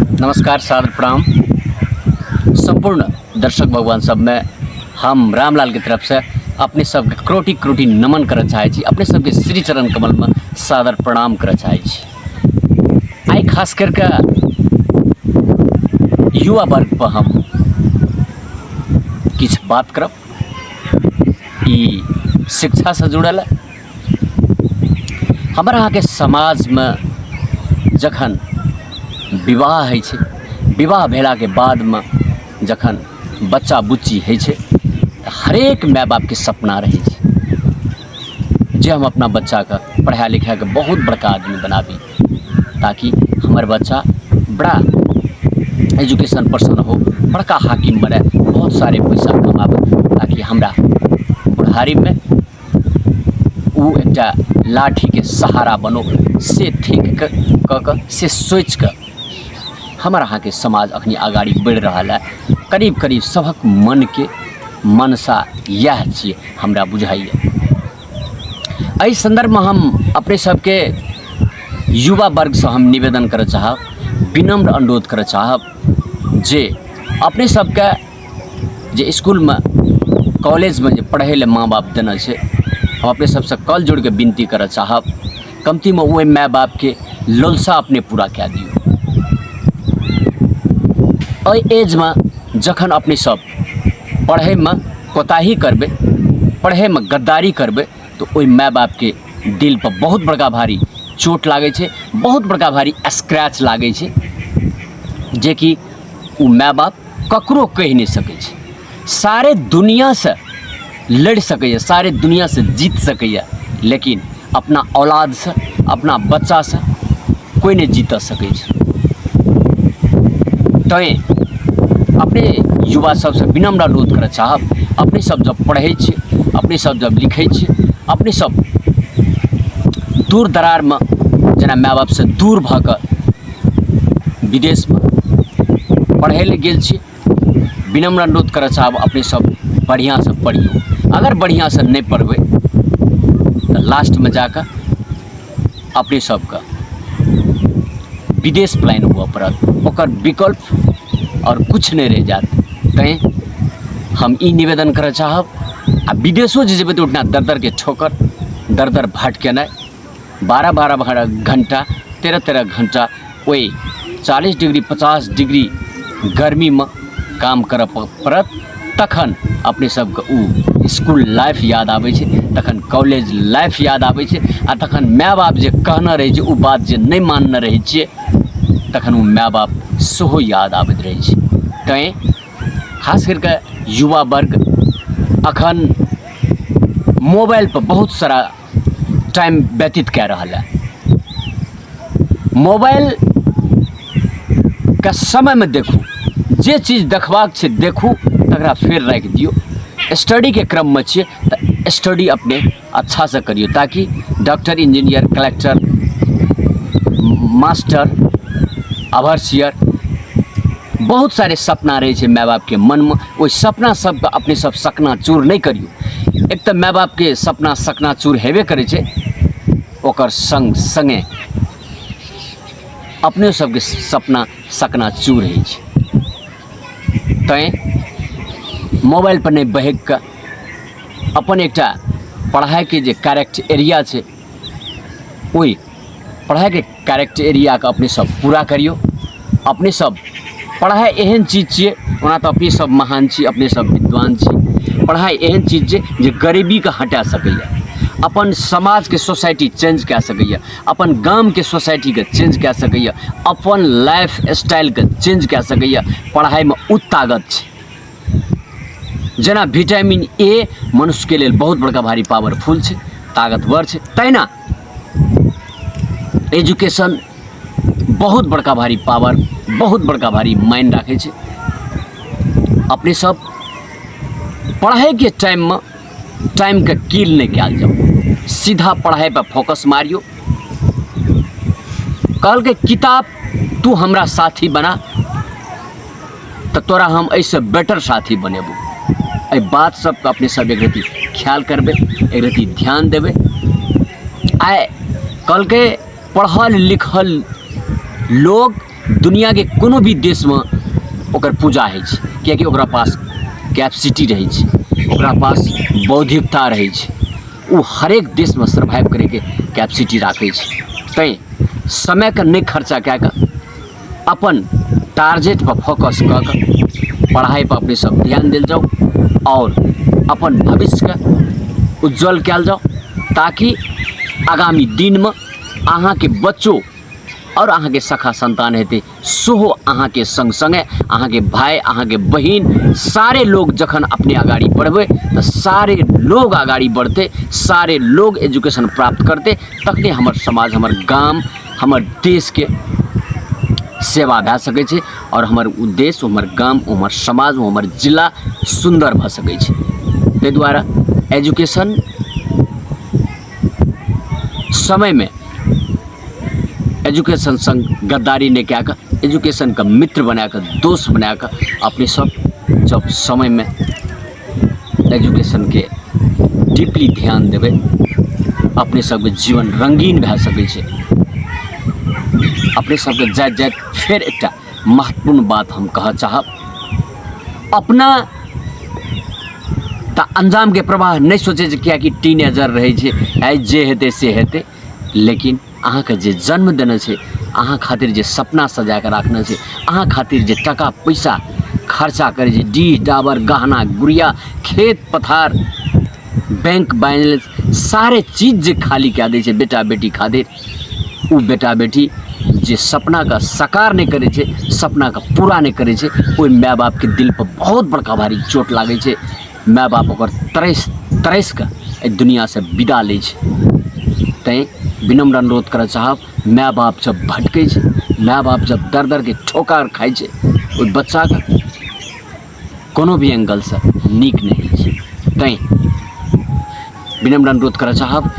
नमस्कार, सादर प्रणाम सम्पूर्ण दर्शक भगवान सबमे। हम रामलालके तरफसँ अपने सबके क्रोटि क्रोटि नमन करऽ चाहै छी, अपने सबके श्री चरण कमलमे सादर प्रणाम करऽ चाहै छी। आइ खास करिके युवा वर्गपर हम किछु बात करब। ई शिक्षासँ जुड़ल है। हमर अहाँके समाजमे जखन विवाह होइ छै, विवाह भेलाके बादमे जखन बच्चा बुच्ची होइ छै, तऽ हरेक माय बापके सपना रहै छै जे हम अपना बच्चाके पढ़ा लिखाके बहुत बड़का आदमी बनाबी, ताकि हमर बच्चा बड़ा एजुकेशन पर्सन हो, बड़का हाकिम बनै, बहुत सारे पैसा कमाबै, ताकि हमरा बुढ़ारीमे ओ एकटा लाठीके सहारा बनो। से थिंक कऽ कऽ, से सोचि कऽ हमर अहाँके समाज अखनी अगाड़ी बढ़ि रहल है। करीब करीब सभक मनके मनसा इएह छियै, हमरा बुझाइए। एहि सन्दर्भमे हम अपने सबके युवा वर्गसँ हम निवेदन करऽ चाहब, विनम्र अनुरोध करऽ चाहब जे अपने सबके जे इसकुलमे, कॉलेजमे जे पढ़ै लए माँ बाप देने छै, हम अपने सबसँ कल जोड़िके विनती करऽ चाहब, कमतीमे ओहि माय बापके ललसा अपने पूरा कए दियौ। एहि एजमे जखन अपने सब पढ़ैमे कोताही करबै, पढ़ैमे गद्दारी करबै, तऽ ओहि माय बापके दिलपर बहुत बड़का भारी चोट लागै छै, बहुत बड़का भारी स्क्रैच लागै छै, जेकि ओ माय बाप ककरो कहि नहि सकै छै। सारे दुनिआँसँ लड़ि सकैए, सारे दुनिआँसँ जीत सकैए, लेकिन अपना औलादसँ, अपना बच्चासँ कोइ नहि जीत सकै छै। तैँ अपने युवा सबसँ विनम्र अनुरोध करऽ चाहब, अपने सब जब पढ़ै छियै, अपने सब जब लिखै छियै, अपने सब दूर दरारमे जेना माय बापसँ दूर भऽ कऽ विदेशमे पढ़ै लए गेल छी, विनम्र अनुरोध करऽ चाहब, अपने सब बढ़िआँसँ पढ़ियौ। अगर बढ़िआँसँ नहि पढ़बै तऽ लास्टमे जाकऽ अपने सबके विदेश पलायन हुअ पड़त, ओकर विकल्प आओर किछु नहि रहि जायत। तैँ हम ई निवेदन करऽ चाहब, आ विदेशो जे जेबै तऽ ओहिठिना दर दरके ठोकर, दर दर भटकेनाइ, 12 12 घण्टा, 13 13 घण्टा ओहि 40 डिग्री 50 डिग्री गर्मीमे काम करऽ पड़त। तखन अपने सबके ओ इसकुल लाइफ याद आबै छै, तखन कॉलेज लाइफ याद आबै छै, आ तखन माय बाप जे कहने रहै छै ओ बात जे नहि मानने रहै छियै, तखन ओ माय बाप सेहो याद आबैत रहै छै। तैँ खास करिके युवा वर्ग अखन मोबाइलपर बहुत सारा टाइम व्यतीत कए रहल है। मोबाइलके समयमे देखू, जे चीज देखबाक छै देखू, तकरा फेर राखि दियौ। स्टडीके क्रममे छियै तऽ स्टडी अपने अच्छासँ करियौ, ताकि doctor, engineer, collector, master, overseer, बहुत सारे सपना रहै छै माय बापके मनमे, ओहि सपना सबके अपने सब सकना चूर नहि करियौ। एक तऽ माय बापके सपना सकना चूर हेबे करै छै, ओकर सङ्ग सङ्गे अपने सबके सपना सकना चूर होइ छै। तैँ मोबाइलपर नहि बहकि कऽ अपन एकटा पढ़ाइके जे करेक्ट एरिया छै, ओहि पढ़ाइके करेक्ट एरियाके अपने सब पूरा करियौ। अपने सब पढ़ाइ एहन चीज छियै, ओना तऽ अपने सब महान छी, अपने सब विद्वान छी, पढ़ाइ एहन चीज छै जे गरीबीके हटा सकैए, अपन समाजके सोसाइटी चेंज कए सकैए, अपन गामके सोसाइटीके चेंज कए सकैए, अपन लाइफ स्टाइलके चेंज कए सकैए। पढ़ाइमे ओ ताकत छै, जेना विटामिन ए मनुष्यके लेल बहुत बड़का भारी पावरफुल छै, ताकतवर छै, तहिना एजुकेशन बहुत बड़का भारी पावर, बहुत बड़का भारी मानि राखै छै। अपने सब पढ़ाइके टाइममे टाइमके किल नहि कयल जाउ, सीधा पढ़ाइपर फोकस मारियौ। कहलकै किताब तू हमरा साथी बना तऽ तोरा हम एहिसँ बेटर साथी बनेबौ। एहि बात सबके अपने सब एक रति ख्याल करबै, एक रति ध्यान देबै। आइ कहलकै पढ़ल लिखल लोग दुनिआँके कोनो भी देशमे ओकर पूजा होइ छै, किएकि ओकरा पास कैपसिटी रहै छै, ओकरा पास बौद्धिकता रहै छै, ओ हरेक देशमे सर्वाइव करैके कैपसिटी राखै छै। तैँ समयके नहि खर्चा कए कऽ अपन टारगेटपर फोकस कऽ कऽ पढ़ाइपर अपने सब ध्यान देल जाउ आओर अपन भविष्यके उज्जवल कयल जाउ, ताकि आगामी दिनमे अहाँके बच्चो आओर अहाँके सखा सन्तान हेतै सेहो अहाँके सङ्ग सङ्गे अहाँके भाय, अहाँके बहिन, सारे लोग जखन अपने अगाड़ी बढ़बै तऽ सारे लोग अगाड़ी बढ़तै, सारे लोग एजुकेशन प्राप्त करतै, तखने हमर समाज, हमर गाम, हमर देशके सेवा भए सकै छै आओर हमर ओ देश, हमर गाम, हमर समाज, हमर जिला सुन्दर भऽ सकै छै। ताहि दुआरे एजुकेशन समयमे एजुकेशन सङ्ग गद्दारी नहि कए कऽ एजुकेशनके मित्र बना कऽ, दोस्त बना कऽ अपने सब जब समयमे एजुकेशनके डीपली ध्यान देबै, अपने सबके जीवन रङ्गीन भए सकै छै। अपने सबके जाइत जाइत फेर एकटा महत्वपूर्ण बात हम कहऽ चाहब, अपना तऽ अंजामके प्रवाह नहि सोचै छै, किएकि टीनेजर रहै छै, आइ जे हेतै से हेतै, लेकिन अहाँके जे जन्म देने छै, अहाँ खातिर जे सपना सजाके राखने छै, अहाँ खातिर जे टाका पैसा खर्चा करै छै, डीह डाबर, गहना गुड़िया, खेत पथार, बैंक बैलेंस, सारे चीज जे खाली कए दै छै बेटा बेटी खातिर, ओ बेटा बेटी जे सपनाके साकार नहि करै छै, सपनाके पूरा नहि करै छै, ओहि माय बापके दिलपर बहुत बड़का भारी चोट लागै छै। माय बाप ओकर तरसि तरसि कऽ एहि दुनिआँसँ विदा लै छै। तैँ विनम्र अनुरोध करऽ चाहब, माय बाप जब भटकै छै, माय बाप जब दर दरके ठोकर खाइ छै, ओहि बच्चाके कोनो भी एंगलसँ नीक नहि होइ छै। तैँ विनम्र अनुरोध करऽ चाहब।